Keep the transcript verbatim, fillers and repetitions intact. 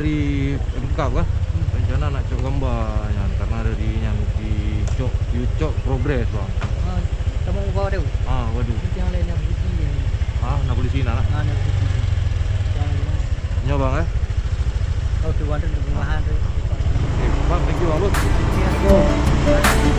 Dari Pemkab kah? Hmm. Rencana nak cok gambar nyan, karena dari nyan di cok, you cok progres, bang. Ah, kamu ubah tu. Ah, waduh. Itu yang lain yang polisi yang. Ah, nak polisi nak lah. Ah, nak polisi. Yang lain. Nyoba, eh? Oh, tu, ada rumahan tu. Eh, bang, thank you, bang. Assalamualaikum.